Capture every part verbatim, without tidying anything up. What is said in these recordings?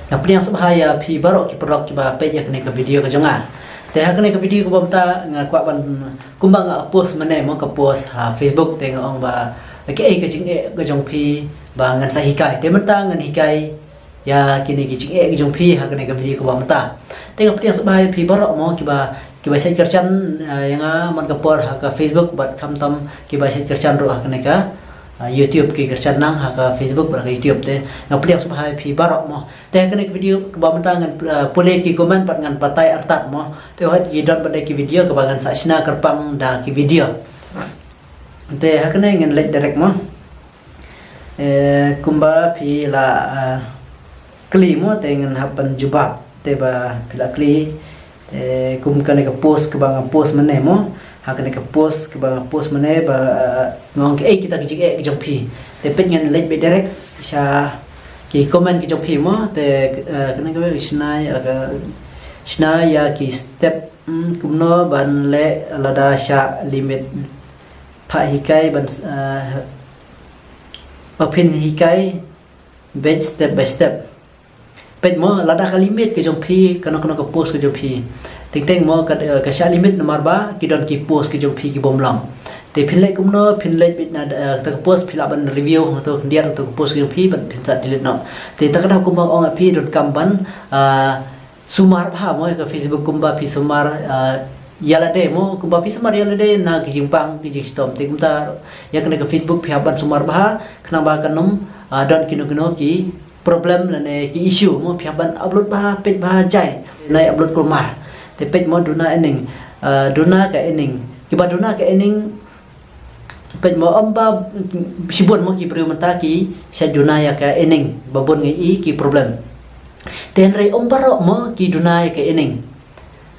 Nga pdiang sngewbha ïa phi baroh ki paralok kiba peit ïa kane ka video ka jong nga. Te ha kane ka video kaba mynta nga kwah ban kumba nga post mynne mo ka post ha Facebook te nga ong ba kaei ka jingeh ka jong phi ba ngan sa hikai. Te mynta ngan hikai ïa kine ki jingeh ki jong phi ha kane ka video kaba mynta. Te nga pdiang sngewbha ïa phi baroh mo kiba kiba shait kyrchan ïa nga man ka por ha ka Facebook bad khamtam kiba shait kyrchan ruh ha kane ka YouTube ki kyrchan nang ha ka Facebook bad ka YouTube te nga pdiang sngewbha ïa phi baroh mo. Te ha kane ka video kaba mynta ngan pule ki comment bad ngan batai artat mo. Te hoi ki don bad ki video kaba ngan sa shna kyrpang da ki video. Te ha kane ngan leit direct mo. Eh, kumba phi la kli mo te ngan hap ban jubab te ba phi la kli. Te kum kane ka post kaba nga post mynne mo, ha kane ka post kaba nga post mynne ba nga ong kaei kita ki jingeh ki jong phi. Te peit ngan leit beit direct sha ki comment ki jong phi mo. Te kane ka shna ïa ka shna ïa ki step kumno ban leh lada shah limit. Pha hikai ban phin hikai beit step by step. Peit mo lada ka limit ka jong phi kano kano ka post ka jong phi. Teng teng mo ka shah limit namar ba ki don ki post ka jong phi ki bym long. Te phin leh kumno phin leh beit na kata ka post phi lah ban review to khyndiat to ka post ka jong phi ban phin sa delete noh. Te ta ka daw kumba ong phi don kam ban sumar bha mo ka Facebook kumba phi sumar ïa lade mo kumba phi sumar ïa lade na ki jingpang ki jingshitom. Te kumta ïa kane ka Facebook phi hap ban sumar bha khnang ba kan ym don kino kino ki problem lane ki issue mo phi hap ban upload bha peit bha jai. Nai upload kulmar te peit mo duna ening duna ka ening kiba duna ka ening. Peit mo ym ba shibun mo ki briew mynta ki shait duna ïa ka ening ba bun ngi i ki problem. Te hynrei ym baroh mo ki duna ïa ka ening.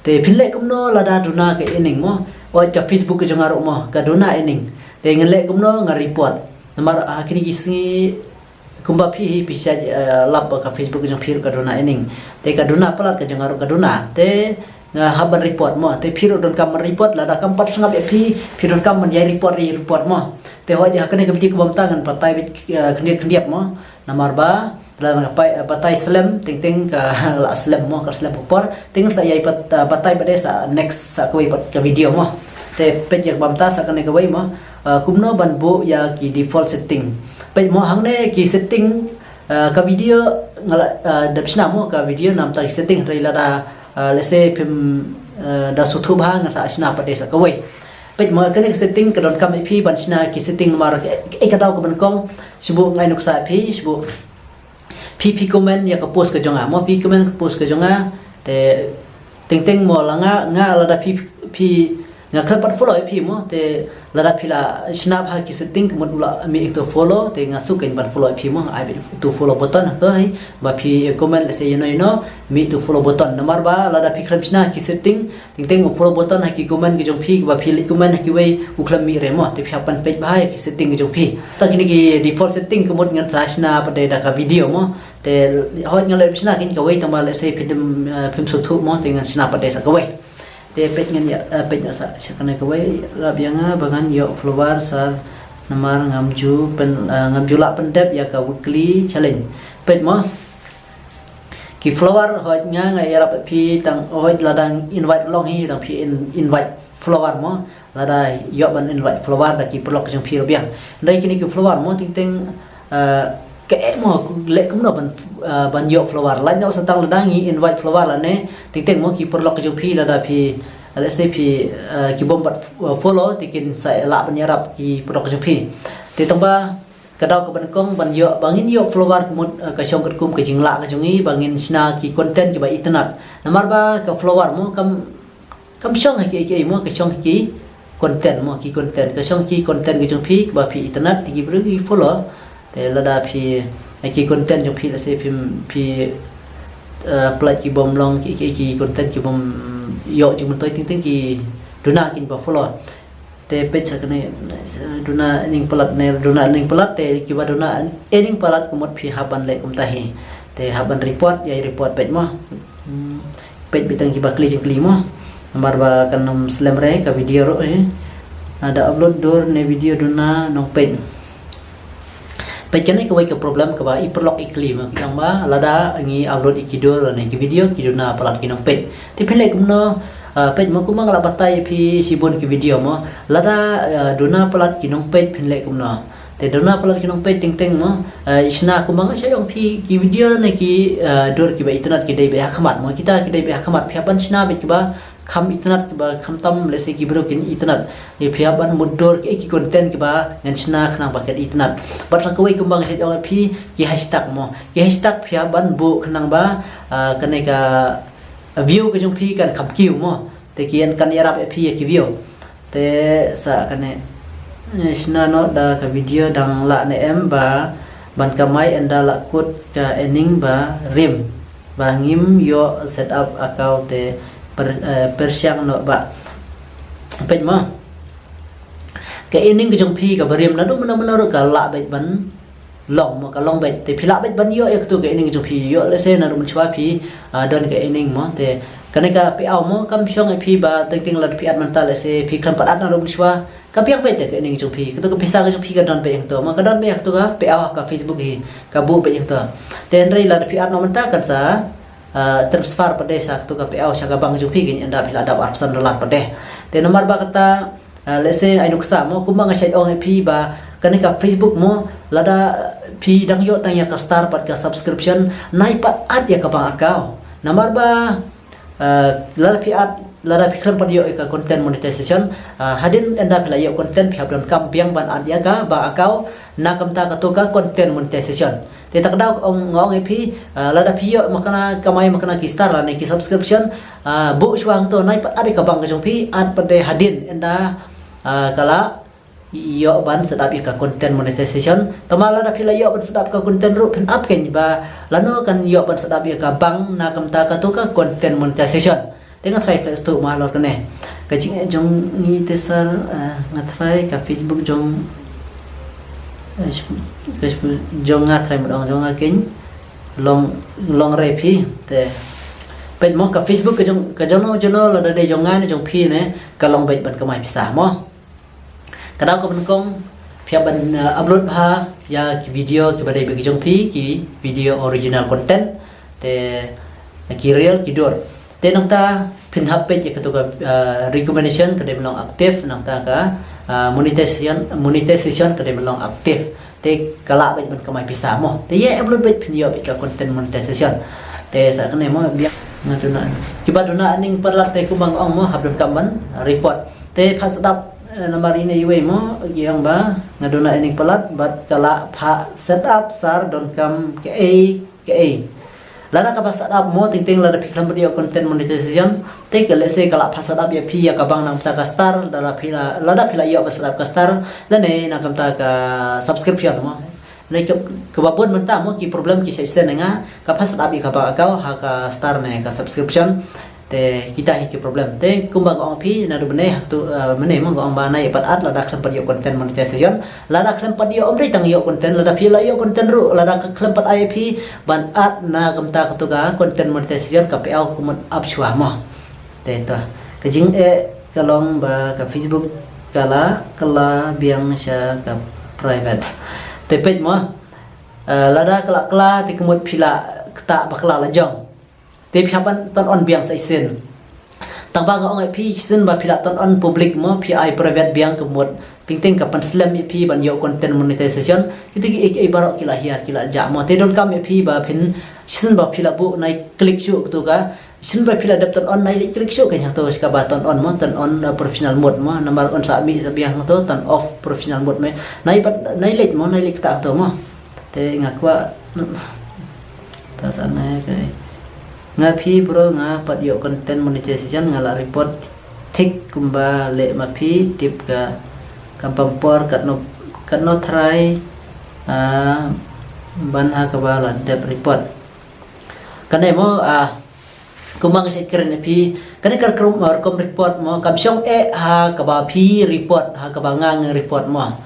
Te phin leh kumno lada duna ka ening mo. Oi ka Facebook ka jong nga ruh mo ka duna ening. Te ngan leh kumno nga report. Namar ha kine ki sngi kumba phi hi phi shait lap ka Facebook ka jong phi ruh ka duna ening. Te ka duna palat ka jong nga ruh ka duna. Te nga hap ban report mo te phi ruh don kam ban report lada kam pat sngap ïa phi phi don kam ban ïa report ri report mo. Te hoi ha kane ka video kaba mynta ngan batai beit khyndiat khyndiat mo. Namar ba lada nga batai slem teng teng ka la slem mo ka slem ka por teng sa ïa batai bad sa next sa kawei pat ka video mo. Te peit ïa kaba mynta sa kane kawei mo. Kumno ban buh ïa ki default setting. Peit mo hangne ki setting ka video nga la dep shna mo ka video namta ki setting hynrei lada let's say phim da sngewthuh bha ngan sa shna pat de sa kawei. Peit mo kane ka setting ka don kam ïa phi ban shna ki setting namar ka daw ka ban kong. Shu buh ngai nuksa ïa phi shu buh phi phi comment ïa ka post ka jong nga mo phi comment ka post ka jong nga. Te teng teng mo la nga nga lada phi phi nga khlem pat follow ïa phi mo te lada phi la shna bha ki setting ka mut u la mih to follow te nga suk kan ban follow ïa phi mo ai beit to follow button to hai ba phi comment let's say ïa no ïa no mih to follow button namar ba lada phi khlem shna ki setting teng teng u follow button ha ki comment ki jong phi ba phi leh comment ha kiwei u khlem mih re mo te phi hap ban peit bha ïa ki setting ki jong phi. Ta kine ki default setting ka mut ngan sa shna pat de da ka video mo. Te hoi nga leh shna kine kawei tang ba let's say phim phim sngewthuh mo te ngan shna pat de sa kawei. Te peit ngan ïa peit sa sha kane kawei lap ïa nga ba ngan ïoh follower sar namar ngam ju pyn ngam ju lah pyndep ïa ka weekly challenge. Peit mo ki follower hoi nga nga ïarap phi tang hoi lada invite long hi tang phi invite follower mo. Lada ïoh ban invite follower da ki paralok jong phi ruh biang. Hynrei kine ki follower mo teng teng ka eh mo leh kumno ban ban ïoh follower lait noh sa tang lada ngi invite follower lane teng teng mo ki paralok jong phi lada phi let's say phi ki bym pat follow te kin sa lah ban ïarap ki paralok jong phi. Te tang ba ka daw ka ban kong ban ïoh ba ngin ïoh follower ka mut ka shong katkum ka jinglah ka jong ngi ba ngin shna ki content kiba itynnat. Namar ba ka follower mo kam kam shong ha ki ki mo ka shong ki content mo ki content ka shong ki content ka jong phi ba phi itynnat ki briew ki follow. Te lada phi ki content jong phi let's say phi phi pynlait ki bym long ki ki content ki bym ïoh jingmyntoi teng teng ki duna kin ba follow. Te peit sa kane duna ning palat ne duna ning palat te kiba duna ning palat ka mut phi hap ban leh kumta hi. Te hap ban report ïa report peit mo. Peit beit tang kiba kli jingkli mo. Namar ba kan ym slem re ka video ruh hi. Da upload dur ne video duna nong peit. Peit kane kawei ka problem kaba i paralok i kylli mo, ki ong ba lada ngi upload ïa ki dur lane ki video ki duna palat ki nongpeit. Te phin leh kumno? Ah, peit mo, kumba nga la batai ïa phi shibun ki video mo, lada, ah, duna palat ki nongpeit phin leh kumno? Te duna palat ki nongpeit teng teng mo, ah, i shna kumba nga shait ong phi, ki video ne ki, ah, dur kiba itynnad ki dei beit ha khmat mo, kita ki dei beit ha khmat, phi hap ban shna beit kiba kham itynnad, kiba khamtam lehse ki briew kin itynnad. Ïa phi hap ban mutdur ki, ki content kiba ngan shna khnang ba kin itynnad. Bad sa kawei kumba nga shait ong ïa phi, ki hashtag mo, ki hashtag phi hap ban buh khnang ba, ah, kane ka view ka jong phi kan kham kiew mo. Te ki ïan kan ïarap ïa phi ïa ki view. Te sa kane, eh, shna noh da ka video dang lah ne em ba ban kamai ynda la kut ka earning ba rim, ba ngim ïoh set up account te per, eh, pyrshang noh ba. Peit mo, ka earning ka jong phi kaba rim naduh mynno mynno ruh ka lah beit ban long mo, ka long beit. Te phi lah beit ban ïoh ïa katu ka earning jong phi, ïoh lehse naduh mynshuwa phi, ah, don ka earning mo. Te kane ka payout mo kam shong ïa phi ba teng teng lada phi add mynta, lehse phi khlem pat add naduh mynshuwa, ka biang beit te ka earning jong phi. Katu ka pisa ka jong phi ka don beit ïa katu mo, ka don beit ïa katu ka payout ka Facebook hi, ka buh beit ïa katu. Te hynrei lada phi add noh mynta kan sa, ah, transfer pat de sa katu ka payout sha ka bank jong phi, kane ynda phi la dap arphew san dollar pat de. Te namar ba kata, ah, lehse ai nuksa mo, kumba nga shait ong ïa phi ba kane ka Facebook mo, lada phi dang ïoh tang ïa ka star bad ka subscription, nai pat add ïa ka bank account. Namar ba, ah, lada phi add, lada phi khlem pat ïoh ïa ka content monetization, ah, hadien ynda phi la ïoh content phi hap donkam biang ban add ïa ka bank account na ka bynta katu ka content monetization. Te ta ka daw nga ong, nga ong ïa phi, ah, lada phi ïoh makna, kamai makna ki star lane ki subscription, ah, buh shuwa hangto, nai pat add ïa ka bank ka jong phi, add pat de hadien ynda, ah, ka la ïoh ban set up ïa ka content monetization. Tangba lada phi la ïoh ban set up ka content ruh phin ap kein ba lano kan ïoh ban set up ïa ka bank na ka bynta katu ka content monetization. Te nga try pynleh shuh mo halor kane. Ka jingeh jong ngi te sir, eh, nga try ka Facebook jong, eh, Facebook jong nga try mut ong jong nga kein long, long re phi. Te peit mo, ka Facebook ka jong, ka jong no jong no, lada dei jong nga ne jong phi ne, ka long beit ban kamai pisa mo. Ka daw kaba nyngkong phi hap ban, eh, upload bha ïa ki video kiba dei beit ki jong phi, ki video original content. Te ki reel ki dur. Te nangta phin hap peit ïa katu ka, eh, recommendation ka dei ban long active, nangta ka, eh, monetization, monetization ka dei ban long active. Te ka lah beit ban kamai pisa mo. Te ïa upload beit phin ïoh beit ka content monetization. Te sa kane mo biang nga duna. Kiba duna earning palat te kumba nga ong mo hap donkam ban report. Te phah set up, eh, namar ine iwei mo, ki ong ba nga duna earning palat bad ka lah phah set up sar donkam kaei kaei. Lada kaba set up mo teng teng lada phi khlem pat ïoh content monetization, te ka lehse ka lah phah set up ïa phi ïa ka bank na ka bynta ka star, lada phi la, lada phi la ïoh ban set up ka star, lane na ka bynta ka subscription mo. Lane ka, kaba bun mynta mo ki problem ki shisien na nga, ka phah set up ïa ka bank account ha ka star ne ka subscription. Te kita hi ki problem. Te kumba nga ong phi naduh mynne ha katu, eh, mynne mo nga ong ba nai pat add lada khlem pat ïoh content monetization. Lada khlem pat ïoh, ym dei tang ïoh content, lada phi la ïoh content ruh, lada ka khlem pat ai phi ban add na ka bynta katu ka content monetization, ka payout ka mut ap shuwa mo. Te to. Ka jingeh ka long ba ka Facebook ka la kylla biang sha ka private. Te peit mo. Eh, lada ka la kylla te ka mut phi la ktah ba kylla la jong. Te phi hap ban turn on biang sa shisien. Tangba nga ong ïa phi, shisien ba phi la turn on public mo, phi ai private biang ka mut teng teng ka pynslem ïa phi ban ïoh content monetization. Kita kiei kiei baroh ki la hiar, ki la jah mo. Te donkam ïa phi ba phin, shisien ba phi la buh nai click shuh katu ka. Shisien ba phi la dep turn on, nai leit click shuh kein hangto, sha kaba turn on mo, turn on, uh, professional mode mo. Namar un sa mih sa biang hangto, turn off professional mode mo. Nai pat, nai leit mo, nai leit ktah hangto mo. Te nga kwah, ta sa nai, okay. Nga phi bro, nga pat ïoh content monetization, nga la report thik kumba leh ma phi tip ka, ka bam por katno, katno try, ah, ban ha kaba la dep report. Kane mo, ah, kumba nga shait kren ïa phi, kane ka rukom, ah, rukom report mo, kam shong eh ha kaba phi report, ha kaba nga nga report mo.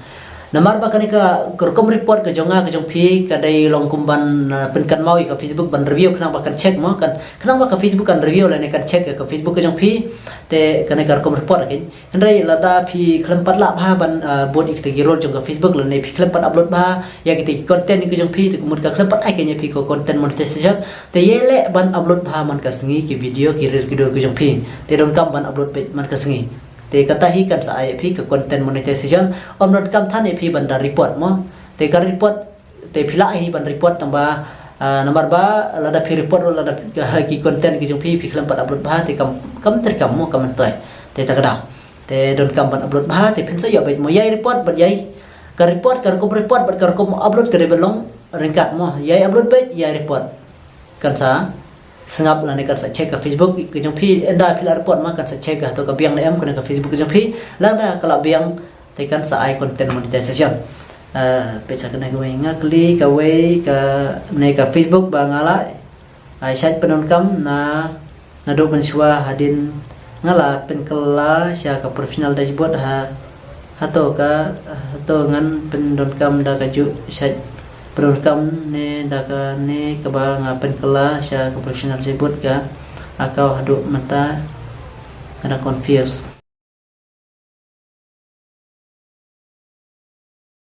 Namar ba kane ka, ka rukom report ka jong nga ka jong phi ka dei long kum ban, uh, pynkynmaw ïa ka Facebook ban review khnang ba kan check mo, kan, khnang ba ka Facebook kan review lane kan check ïa ka Facebook ka jong phi. Te kane ka rukom report ka. Hynrei lada phi khlem pat lah bha ban, uh, bud ïa kita ki rule jong ka Facebook lane phi khlem pat upload bha ïa kita ki content ka jong phi, te ka mut ka khlem pat ai kane ïa phi ka content monetization. Te ïaleh ban upload bha man ka sngi ki video ki reel ki dur ka jong phi. Te donkam ban upload beit man ka sngi. Te kata hi kan sa ai ïa phi ka content monetization. Ym donkam than ïa phi ban da report mo. Te ka report, te phi lah hi ban report tang ba, ah, namar ba lada phi report ruh lada ki content ki jong phi phi khlem pat upload bha te kam, kam treikam mo, kam myntoi. Te ta ka daw. Te donkam ban upload bha te phin sa ïoh beit mo, ïai report bad ïai, ka report, ka rukom report bad ka rukom upload ka dei ban long ryngkat mo. Ïai upload beit, ïai report. Kan sa sngap lane kan sa check ka Facebook ka jong phi, ynda phi la report ma kan sa check ka, hato ka biang ne em kane ka Facebook ka jong phi. Lada ka la biang te kan sa ai content monetization. Eh, peit sa kane kawei, nga kylli kawei, kane ka Facebook ba nga la ai shait pyndonkam na, naduh mynshuwa hadien nga la pynkylla sha ka professional dashboard ha, hato ka, hato ngan pyndonkam da kajuh shait pyndonkam ne da kane kaba nga pynkylla sha ka professional dashboard ka account? Haduh mynta nga dang confuse.